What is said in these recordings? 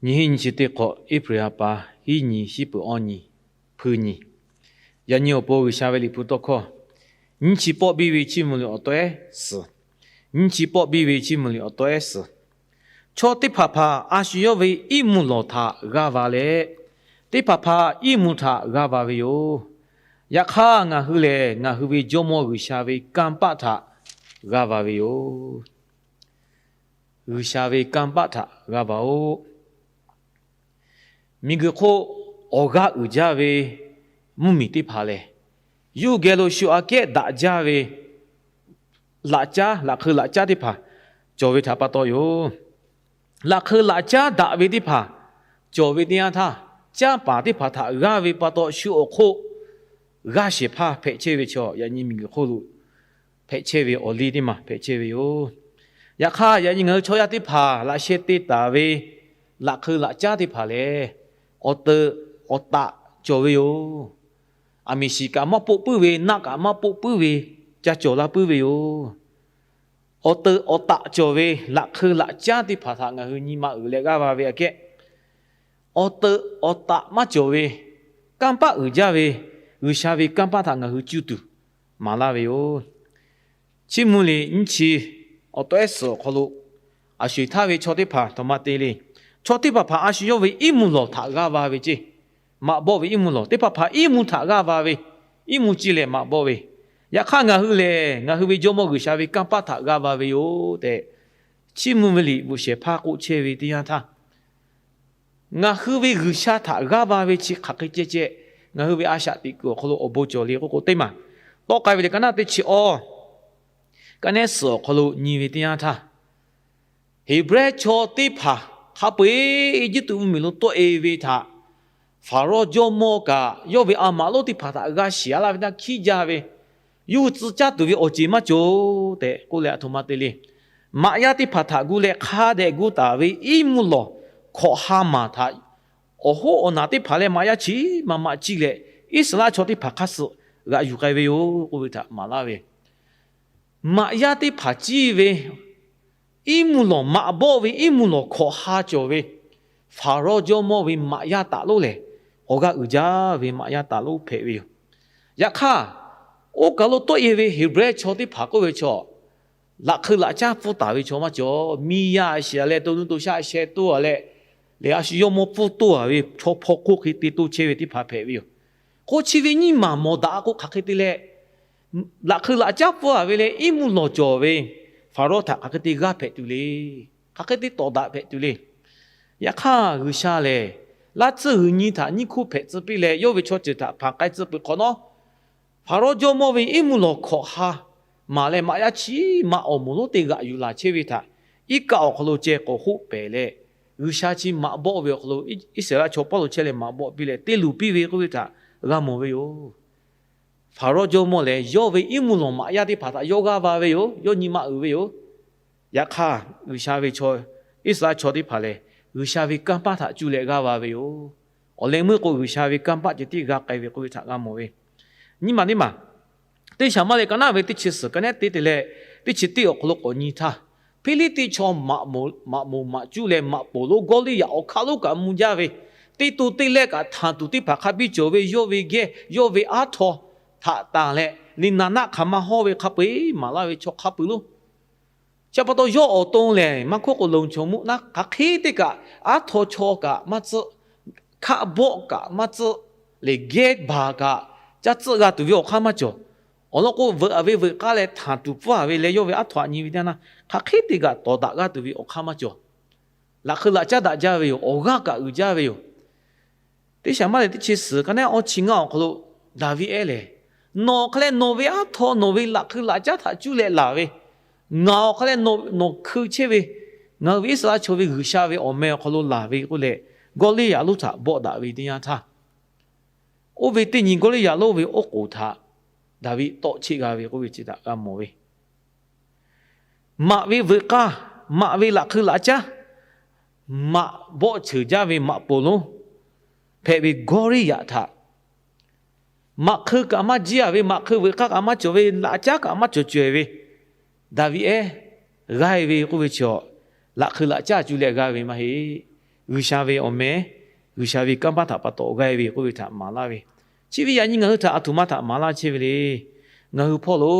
Nyiˇ hinˉ nyiˇ chi teˇ hk'awꞈ, April ha pa hiˉ nyi, shiˉ peuˬ awˇ nyi, hpui nyi. Yaꞈ nyi awˬ pon G'uiˬsha ve liꞈ hpu tawˇ hkawˇ, nyiˇ chi pawˆ biˇ ve chiˇ mvuh liꞈ awˬ tawehˉ suhˍ, nyiˇ chi pawˆ biˇ ve chiˇ mvuh liꞈ awˬ tawehˉ suhˍ. Chaw teˇ hpaˍ hpaˍ a shu yawˇ ve iˉ mvuhˇ lawˬ htaꞈ g'aˇ va leh, teˇ hpaˍ hpaˍ iˉ mvuhˇ htaꞈ g'aˇ va ve yoˬ. Yaꞈ hk'aˇ, ngaˬ hui lehˬ ngaˬ hui ve Jawˇmawˇ G'uiˬsha ve kanˇ paˆ htaꞈ g'aˇ va ve yoˬ. G'uiˬsha ve kanˇ paˆ htaꞈ g'aˇ va-oˬ. Miˬguiˬ hk'oˆ awˬ g'aˇ uiˍ jaˇ ve mvuhˇmiˬ teˇ hpaˍ lehˬ, yawˇ hui geh lo shu aꞈ kehˉ daꞈ jaˇ ve laꞈ caˉ, laꞈ hk'eu laꞈ caˉ teˇ hpaˍ cawˬ ve htaꞈ pa taw yoˬ. Laꞈ hk'eu laꞈ caˉ daꞈ ve teˇ hpaˍ cawˬ ve teˇ yanˇ htaˇ, caˇ paˍ teˇ hpaˍ htaꞈ g'aˇ ve pa taw shu awˬ hk'oˆ g'aˇ shehˍ hpaˇ hpehꞈ chehˇ ve chaw yaꞈ nyi miˬguiˬ hk'oˆ lo hpehꞈ chehˇ ve awˬ liˇ teˇ maˬ hpehꞈ chehˇ ve yoˬ. Yaꞈ hk'aˇ, yaꞈ nyi ngaˬ hui chaw yaˇ teˇ hpaˍ laꞈ sheh te taˍ ve laꞈ hk'eu laꞈ caˉ teˇ hpaˍ lehˬ, awˬ teuꞈ awˬ taꞈ cawˬ ve yoˬ. Aˬ miˍ shiˍ kaꞈ maˇ poˆ puiˉ ve, naˆ kaꞈ maˇ poˆ puiˉ ve, ca cawˬ la puiˉ ve yoˬ. Awˬ teuꞈ awˬ taꞈ cawˬ ve laꞈ hk'eu laꞈ caˉ teˇ hpaˍ htaꞈ ngaˬ hui nyi ma uiˍ leh g'aˇ va ve aꞈ kehˉ, awˬ teuꞈ awˬ taꞈ maˇ cawˬ ve, kanˇ paˆ uiˍ jaˇ ve G'uiˬsha ve kanˇ paˆ htaꞈ ngaˬ hui cuˇ tuˬ maˍ laˇ ve yoˬ. Chiˇ mvuh liꞈ nyiˇ chi awˬ tawehˉ suhˍ awˬ hk'aw lo, aˬ sho eˬ htaˇ ve chaw teˇ hpaˍ htaꞈ ma te le. Chaw teˇ hpaˍ hpaˍ a shu yawˇ ve iˉ mvuhˇ lawˬ htaꞈ g'aˇ va ve ceˇ. Maꞈ bawˆ ve iˉ mvuhˇ lawˬ, teˇ hpaˍ hpaˍ iˉ mvuhˇ htaꞈ g'aˇ va ve, iˉ mvuhˇ ciˇ leh maꞈ bawˆ ve. Yaꞈ hk'aˇ, ngaˬ hui lehˬ ngaˬ hui ve Jawˇmawˇ G'uiˬsha ve kanˇ paˆ htaꞈ g'aˇ va ve yoˬ tehꞈ, chiˇ mvuh ve liꞈ bvuhꞈ shehˍ hpaˇ k'oˆ chehˇ ve teˇ yanˇ htaˇ, ngaˬ hui ve G'uiˬsha htaꞈ g'aˇ va ve chi hk'aˬ hk'e ceh ceh, ngaˬ hui ve a shaꞈ teꞈ kuiˬ awˬ hk'aw lo awˬ bon cawˬ le k'oˆ k'o, teˇ maˬ tawˆ k'ai ve lehˬ, ka naˆ teˇ chi awˇ, ka naˆ suhˍ awˬ hk'aw lo nyi ve teˇ yanˇ htaˇ, Heˍbrehˇ chaw teˇ hpaˍ hk'a peu-eˬ Eˇjiˇtuꞈ mvuhˇmiˬ lo tawˆ-e ve htaꞈ Hpaˍrawˇ jawˇmawˇ kaꞈ yawˇ ve a maꞈ lonˉ teˇ hpaˍ htaꞈ g'a shiˍ-a laˇ ve htaˇ, hkiˉ jaˇ ve, yawˇ hui tcuh caˇ tuˬ ve awˬ ceˬ maˇ cawˬ tehꞈ k'oˆ leh, aˬ htoꞈ ma te le. Maꞈ yaˇ teˇ hpaˍ htaꞈ gu leh hk'a dehꞈ gu taˍ ve iˉ mvuhˇ lawˬ hkawꞈ ha maˬ htaꞈ awˬ hoˉ awˬ naˬ teˇ hpaˍ leh maꞈ yaˇ chi maꞈ maꞈ ciˇ leh, Iˉsaˍreˍlaˆ chaw teˇ hpaˍ hk'aˇ suh g'aꞈ yuˬ k'ai ve yoˬ k'oˆ ve htaꞈ maˍ laˇ ve, maꞈ yaˇ teˇ hpaˍ ciˇ ve iˉ mvuhˇ lawˬ, maꞈ bawˆ ve iˉ mvuhˇ lawˬ hkawꞈ ha cawˬ ve Hpaˍrawˇ jawˇmawˇ ve maꞈ yaˇ taˍ lonˉ lehˬ, awˬ g'aˇ uiˍ jaˇ ve maꞈ yaˇ taˍ lonˉ hpehꞈ ve yoˬ. Yaꞈ hk'aˇ, oˇ kaˬ lo tawˆ-e ve Heˍbrehˇ chaw teˇ hpaˍ k'oˆ ve chaw, laꞈ hk'eu laꞈ caˉ pfuhˇ taˍ ve chaw maˇ cawˬ. Miˇ yaˇ shiˍ-a leh, to nuˇ to shaˆ sheh toˇ-a leh, lehˬ a shu yawˇ mawˇ pfuhˇ toˇ-a ve chaw hpaw hk'oˆ hk'e te toˇ chehˇ ve teˇ hpaˍ hpehꞈ ve yoˬ. K'o, chi ve nyiˇ maˬ mawˬ daꞈ k'o, hk'aˬ hk'e te leh laꞈ hk'eu laꞈ caˉ pfuhˇ-a ve leh iˉ mvuhˇ lawˬ cawˬ ve Hpaˍrawˇ htaꞈ hk'aˬ hk'e te g'aˇ hpehꞈ tuˬ le. Hk'aˬ hk'e te tawˍ daꞈ hpehꞈ tuˬ le. Yaꞈ hk'aˇ, G'uiˬsha lehˬ laˇ tsuhˇ g'uiˬ nyi htaꞈ nyiˇ hkuˇ hpehꞈ tcuh piˇ leh, yawˇ ve chaw ceuˬ htaꞈ hpanˍ k'ai tcuh peuˬ hk'awꞈ nawˉ, Hpaˍrawˇ jawˇmawˇ ve iˉ mvuhˇ lawˬ hkawꞈ ha maˬ leh maꞈ yaˇ chi maꞈ awˬ moˍ lonˉ te g'aꞈ yuˬ laˬ chehˇ ve htaꞈ iˉ kaˆ awˬ hk'aw lo ceh k'awꞈ hoˆ pehˍ leh, G'uiˬsha chi maꞈ bawˆ ve awˬ hk'aw lo Iˉsaˍreˍlaˆ chaw paˇ lo chehˇ leh maꞈ bawˆ piˇ leh te luˬ piˇ ve k'oˆ ve htaꞈ g'a mawˬ ve yoˬ. Hpaˍrawˇ jawˇmawˇ lehˬ, yawˇ ve iˉ mvuhˇ lawˬ maꞈ yaˇ teˇ hpaˍ htaꞈ yawˇ g'aˇ va ve yoˬ. Yawˇ nyi ma uiˍ ve yoˬ. Yaꞈ hk'aˇ, G'uiˬsha ve chaw, Iˉsaˍreˍlaˆ chaw teˇ hpaˍ lehˬ, G'uiˬsha ve kanˇ paˆ htaꞈ cuˇ leh g'aˇ va ve yoˬ. Awˬ leh meuˇ k'o, G'uiˬsha ve kanˇ paˆ ceh tiˉ g'a k'ai ve k'oˆ ve htaꞈ g'a mawˬ ve, nyiˇ maˬ teˇ maˬ, teˇ shaˍ maˇ leh ka naˆ ve teˇ chi suhˍ ka naˆ teˇ te leh teˇ chi teˇ awˬ hk'aw lo k'awꞈ nyi htaˇ, Hpiˇliˇtiˆ chaw maꞈ moˍ maꞈ cuˇ leh maꞈ poˍ lonˉ Gawˇliˇyaꞈ awˬ hk'aˇ lonˉ kaꞈ mvuh jaˇ ve, teˇ to teˇ lehˆ kaꞈ htanˬ tuˬ teˇ hpaˍ hk'a biˇ cawˬ ve, yawˇ ve gehˇ, yawˇ ve aˉ htaw htaꞈ tanˬ leh, liꞈ naˍ naˆ hk'aˬ ma hawˇ ve hk'a peu-eˬ maˍ laˇ ve chaw hk'a peuˬ lonˉ. Chi pa taw, yawˇ awˬ to lehˬ, maˇ hkawˇ k'o, loˍ chaw muˆ naˉ hk'aˬ hk'e teˇ kaꞈ, aˉ htaw chaw kaꞈ maˇ tcuhˆ, hkaˆ bawˆ kaꞈ maˇ tcuhˆ, lehˬ gehˇ baˬ kaꞈ caˇ tcuhˆ g'a tuˬ ve awˬ hk'aˇ maˇ cawˬ. Awˬ lawn k'o, veuꞈ-a ve veuꞈ k'aˇ leh htanˬ tuˬ pfuhˇ-a ve leh, yawˇ ve aˉ htaw htaꞈ nyi ve teˇ yanˇ, hk'aˬ hk'e teˇ kaꞈ tawˍ daꞈ g'aˇ tuˬ ve awˬ hk'aˇ maˇ cawˬ. Laꞈ hk'eu laꞈ caˉ daꞈ jaˇ ve yoˬ. Awˬ g'aˇ kaꞈ uiˍ jaˇ ve yoˬ. Teˇ shaˍ maˇ leh teˇ chi suhˍ ka naˆ awˇ chi ngaˇ awˬ hk'aw lo Daˍviˆ ehˉ lehˬ, Nawˬ hk'a leh nawˬ ve aˉ htaw nawˬ ve laꞈ hk'eu laꞈ caˉ htaꞈ cuˇ leh laˬ ve, ngaˬ awˬ hk'a leh nawˬ hkui chehˇ ve, ngaˬ hui ve Iˉsaˍreˍlaˆ chaw ve G'uiˬsha ve awˬ meh awˬ hk'aw lo laˬ ve k'oˆ leh, Gawˇliˇyaꞈ lonˉ htaꞈ bawˆ daꞈ ve teˇ yanˇ htaˇ, oˇ ve teˇ nyi Gawˇliˇyaꞈ lonˉ ve oˉ k'oˍ htaꞈ Daˍviˆ tawˆ cheˆ g'a ve k'oˆ ve chi htaꞈ g'a mawˬ ve, maꞈ ve veuꞈ k'aˇ, maꞈ ve laꞈ hk'eu laꞈ caˉ, maꞈ bawˆ ceuˬ jaˇ ve maꞈ poˍ lonˉ hpehꞈ ve Gawˇliˇyaꞈ htaꞈ, maꞈ hk'eu kaꞈ maˇ jiˇ-a ve, maꞈ hk'eu veuꞈ k'aˇ kaꞈ maˇ cawˬ ve, laꞈ caˉ kaꞈ maˇ cawˬ caweh ve, Daˍviˆ ehˉ g'aˇ-e ve k'oˆ ve chi, laꞈ hk'eu laꞈ caˉ cuˇ leh g'aˇ ve maˇ heˆ. G'uiˬsha ve awˬ meh, G'uiˬsha ve kanˇ paˆ htaꞈ pa taw g'aˇ ve k'oˆ ve htaꞈ maˍ laˇ ve, chi ve yaꞈ nyi ngaˬ hui htaꞈ aˬ htoꞈ ma htaꞈ maˍ laˇ chehˇ ve le. Ngaˬ hui hpawˇ lo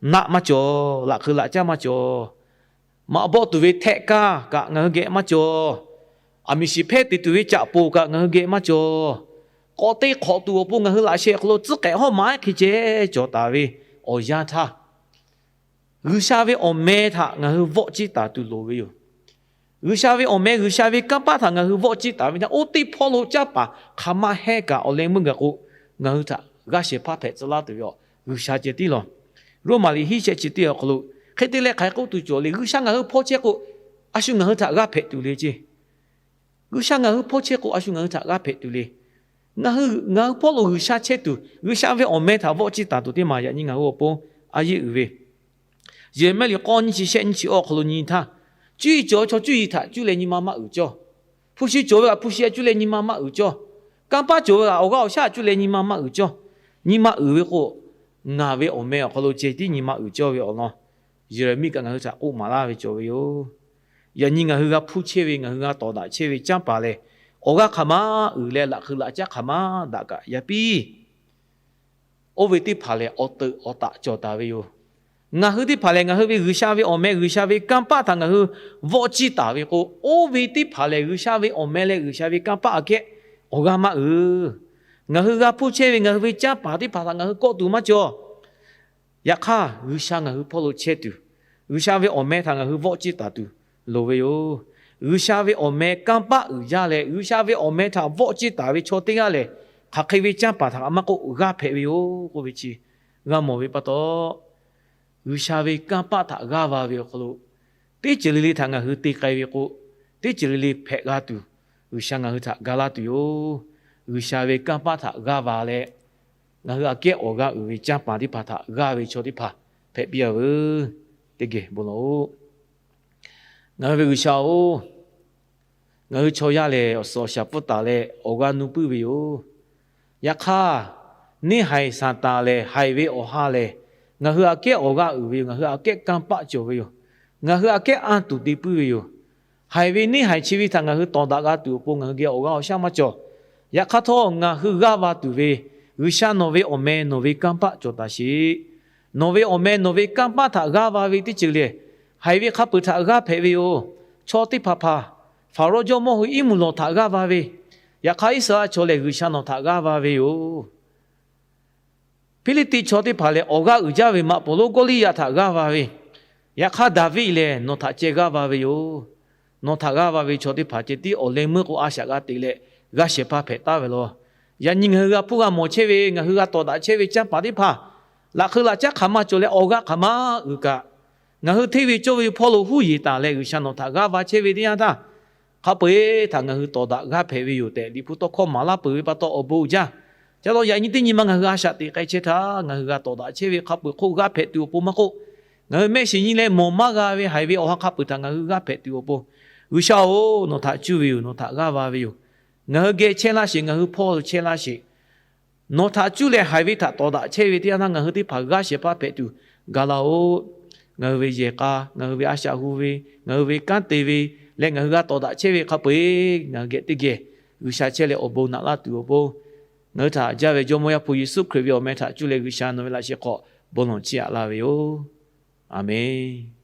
naˆ maˇ cawˬ, laꞈ hk'eu laꞈ caˉ maˇ cawˬ, maꞈ bawˆ tuˬ ve htehˆ kaˇ kaꞈ ngaˬ hui geh maˇ cawˬ, aˬ miˍ shiˍ hpehˇ te tuˬ ve caꞈ poˬ kaꞈ ngaˬ hui geh maˇ cawˬ, k'awꞈ te hk'awꞈ tuˬ awˬ pon ngaˬ hui laꞈ sheh awˬ hk'aw lo tcuhˉ k'ehꞈ hawˉ ma ehˉ hk'e ceh cawˬ taˍ ve awˬ yanˇ htaˇ, G'uiˬsha ve awˬ meh htaꞈ ngaˬ hui vawˆ ciˇ taˍ tuˬ loˍ ve yoˬ. G'uiˬsha ve awˬ meh, G'uiˬsha ve kanˇ paˆ htaꞈ ngaˬ hui vawˆ ciˇ taˍ ve htaˇ, oˇ teˇ hpawˇ lo canˇ paˍ hk'aˬ ma hehnˇ kaꞈ awˬ leh meuˇ gaˬ k'o, ngaˬ hui htaꞈ g'aˇ shehˍ hpaˇ hpehꞈ tcuh laˇ tuˬ ve awˬ G'uiˬsha ceh tiˉ lawˬ. Roˉmaꞈ liꞈ hiˉ shehˆ chi teˇ awˬ hk'aw lo hk'e te leh hk'aˬ hk'e k'oˆ tuˬ cawˬ le. G'uiˬsha ngaˬ hui hpawˇ chehˇ k'o, a shu ngaˬ hui htaꞈ g'aˇ hpehꞈ tuˬ le ceˇ. G'uiˬsha ngaˬ hui hpawˇ chehˇ k'o, a shu ngaˬ hui htaꞈ g'aˇ hpehꞈ tuˬ le. Ngaˬ hui, ngaˬ hui hpawˇ lo G'uiˬsha chehˇ tuˬ, G'uiˬsha ve awˬ meh htaꞈ vawˆ ciˇ taˍ tuˬ teˇ maˬ yaꞈ nyi ngaˬ hui awˬ pon a yeˇ uiˍ ve, Yeˍraˍmiˆ liꞈ k'awˇ nyiˇ chi shehˆ nyiˇ chi awˇ awˬ hk'aw lo nyi htaˇ, cuˇ yiˍ cawˬ ve chaw cuˇ yiˍ htaꞈ cuˇ leh nyi ma maˇ uiˍ cawˇ. Hpu shi cawˬ ve htaꞈ hpu shi htaꞈ cuˇ leh nyi ma maˇ uiˍ cawˇ. Kanˇ paˆ cawˬ ve htaꞈ awˬ g'aˇ awˬ shaˉ htaꞈ cuˇ leh nyi ma maˇ uiˍ cawˇ. Nyi ma uiˍ ve k'o, ngaˬ ve awˬ meh awˬ hk'aw lo ceh tiˉ nyi ma uiˍ cawˇ ve awˬ lawn, Yeˍraˍmiˆ kaꞈ ngaˬ hui htaꞈ k'oˆ maˍ laˇ ve cawˬ ve yoˬ. Yaꞈ nyi ngaˬ hui g'a hpuˇ chehˇ ve, ngaˬ hui g'a tawˍ daꞈ chehˇ ve canˇ paˍ lehˬ, awˬ g'aˇ hk'aˬ ma uiˍ leh laꞈ hk'eu laꞈ caˉ hk'aˬ ma daꞈ kaꞈ yaˇ piˇ. Oˇ ve teˇ hpaˍ lehˬ, awˬ teuꞈ awˬ taꞈ cawˬ taˍ ve yoˬ. Ngaˬ hui teˇ hpaˍ lehˬ, ngaˬ hui ve G'uiˬsha ve awˬ meh, G'uiˬsha ve kanˇ paˆ htaꞈ ngaˬ hui vawˆ ciˇ taˍ ve k'o, oˇ ve teˇ hpaˍ lehˬ, G'uiˬsha ve awˬ meh leh G'uiˬsha ve kanˇ paˆ aꞈ kehˉ awˬ g'aˇ maˇ uiˍ. Ngaˬ hui g'a hpuˇ chehˇ ve ngaˬ hui ve canˇ paˍ teˇ hpaˍ htaꞈ ngaˬ hui kawˆ tuˬ maˇ cawˬ. Yaꞈ hk'aˇ, G'uiˬsha ngaˬ hui hpawˇ lo chehˇ tuˬ, G'uiˬsha ve awˬ meh htaꞈ ngaˬ hui vawˆ ciˇ taˍ tuˬ loˍ ve yoˬ. G'uiˬsha ve awˬ meh kanˇ paˆ uiˍ jaˇ leh, G'uiˬsha ve awˬ meh htaꞈ vawˆ ciˇ taˍ ve chaw teˇ g'aˇ lehˬ, hk'aˬ hk'e ve canˇ paˍ htaꞈ maˇ k'oˆ g'aˇ hpehꞈ ve yoˬ k'oˆ ve chi g'a mawˬ ve pa taw, G'uiˬsha ve kanˇ paˆ htaꞈ g'aˇ va ve awˬ hk'aw lo, teˇ ceuˬ le le htaꞈ ngaˬ hui te k'ai ve k'o, teˇ ceuˬ le le hpehꞈ g'a tuˬ, G'uiˬsha ngaˬ hui htaꞈ ga laˇ tuˬ yoˬ. G'uiˬsha ve kanˇ paˆ htaꞈ g'aˇ va leh, ngaˬ hui aꞈ kehˉ awˬ g'aˇ uiˍ ve canˇ paˍ teˇ hpaˍ htaꞈ g'aˇ ve chaw teˇ hpaˍ hpehꞈ piˇ-a veuˬ. Teˇ geh bon lawˬ-oꞈ. Ngaˬ hui ve G'uiˬsha-oˬ, ngaˬ hui chaw yaˇ lehˬ, awˬ suhˍ awˬ shaˍ pfuhˇ taˍ leh awˬ g'aˇ nuˇ puiˉ ve yoˬ. Yaꞈ hk'aˇ, neˇ haiˬ Saˍtanˍ lehˬ, haiˬ ve awˬ ha lehˬ, ngaˬ hui aꞈ kehˉ awˬ g'aˇ uiˍ ve yoˬ. Ngaˬ hui aꞈ kehˉ kanˇ paˆ cawˬ ve yoˬ. Ngaˬ hui aꞈ kehˉ anˇ tuˬ te puiˉ ve yoˬ. Haiˬ ve neˇ haiˬ chi ve htaꞈ ngaˬ hui tawˍ daꞈ g'a tuˬ awˬ pon ngaˬ hui geh awˬ g'aˇ awˬ shaˉ maˇ cawˬ. Yaꞈ hk'aˇ htawˇ, ngaˬ hui g'aˇ va tuˬ ve, G'uiˬsha nawˬ ve awˬ meh nawˬ ve kanˇ paˆ cawˬ taˍ sheˍ. Nawˬ ve awˬ meh nawˬ ve kanˇ paˆ htaꞈ g'aˇ va ve teˇ ceuˬ lehˬ, haiˬ ve hk'a peuˬ htaꞈ g'aˇ hpehꞈ ve yoˬ. Chaw teˇ hpaˍ hpaˍ, Hpaˍrawˇ jawˇmawˇ hui iˉ muiˬ lawˬ htaꞈ g'aˇ va ve, yaꞈ hk'aˇ Iˉsaˍreˍlaˆ chaw lehˬ G'uiˬsha nawˬ htaꞈ g'aˇ va ve yoˬ. Hpiˇliˇtiˆ chaw teˇ hpaˍ lehˬ, awˬ g'aˇ uiˍ jaˇ ve maꞈ poˍ lonˉ Gawˇliˇyaꞈ htaꞈ g'aˇ va ve, yaꞈ hk'aˇ Daˍviˆ lehˬ nawˬ htaꞈ ceh g'aˇ va ve yoˬ. Nawˬ htaꞈ g'aˇ va ve chaw teˇ hpaˍ ceh tiˉ awˬ leh meuˇ k'o a shaꞈ g'a teꞈ leh g'aˇ shehˍ hpaˇ hpehꞈ taˍ ve law. Yaꞈ nyi ngaˬ hui g'a hpuˇ g'a mawˬ chehˇ ve, ngaˬ hui g'a tawˍ daꞈ chehˇ ve canˇ paˍ teˇ hpaˍ, laꞈ hk'eu laꞈ caˉ hk'aˬ ma cawˬ leh awˬ g'aˇ hk'aˬ ma uiˍ kaꞈ, ngaˬ hui hteˇ ve cawˇ ve hpawˇ lo huˉ yeˬ taˍ leh G'uiˬsha nawˬ htaꞈ g'aˇ va chehˇ ve teˇ yanˇ htaˇ, hk'a peu-eˬ htaꞈ ngaˬ hui tawˍ daꞈ g'aˇ hpehꞈ ve yoˬ tehꞈ Liꞈ hpu tawˇ hkawˇ maˍ laˇ peuˬ ve pa taw awˬ bon uiˍ jaˇ. Ca taw yaꞈ nyi teˇ nyi ma ngaˬ hui a shaꞈ teꞈ k'ai chehˇ htaˇ, ngaˬ hui g'a tawˍ daꞈ chehˇ ve hk'a peu-eˬ hk'oˆ g'aˇ hpehꞈ tuˬ awˬ pon maˇ k'oˆ, ngaˬ hui mehˆ shiˍ nyi leh mawˬ maˇ g'a ve haiˬ ve awˬ ha hk'a peu-eˬ htaꞈ ngaˬ hui g'aˇ hpehꞈ tuˬ awˬ pon, G'uiˬsha-oˬ, nawˬ htaꞈ cuˇ ve yoˬ. Nawˬ htaꞈ g'aˇ va ve yoˬ. Ngaˬ hui geh chehˇ laˇ sheˍ. Ngaˬ hui hpawˇ lo chehˇ laˇ sheˍ. Nawˬ htaꞈ cuˇ leh haiˬ ve htaꞈ tawˍ daꞈ chehˇ ve teˇ yanˇ htaˇ ngaˬ hui teˇ hpaˍ g'aˇ shehˍ hpaˇ hpehꞈ tuˬ ga laˇ-oˆ. Ngaˬ hui ve yehˬ k'a, ngaˬ hui ve a shaꞈ hu ve, ngaˬ hui ve kanˉ te ve leh ngaˬ hui g'a tawˍ daꞈ chehˇ ve hk'a peu-eˬ ngaˬ hui geh teˇ geh G'uiˬsha chehˇ leh awˬ bon naꞈ laˇ tuˬ awˬ pon, ngaˬ hui htaꞈ jaˇ ve Jawˇmawˇ Yaˇ hpu Yeˍsuˆ Hkriꞈ ve awˬ meh htaꞈ cuˇ leh G'uiˬsha nawˬ ve laꞈ sheh hk'aw bon lawˬ chiˇ aꞈ laˇ ve yoˬ. Aˬmenˍ.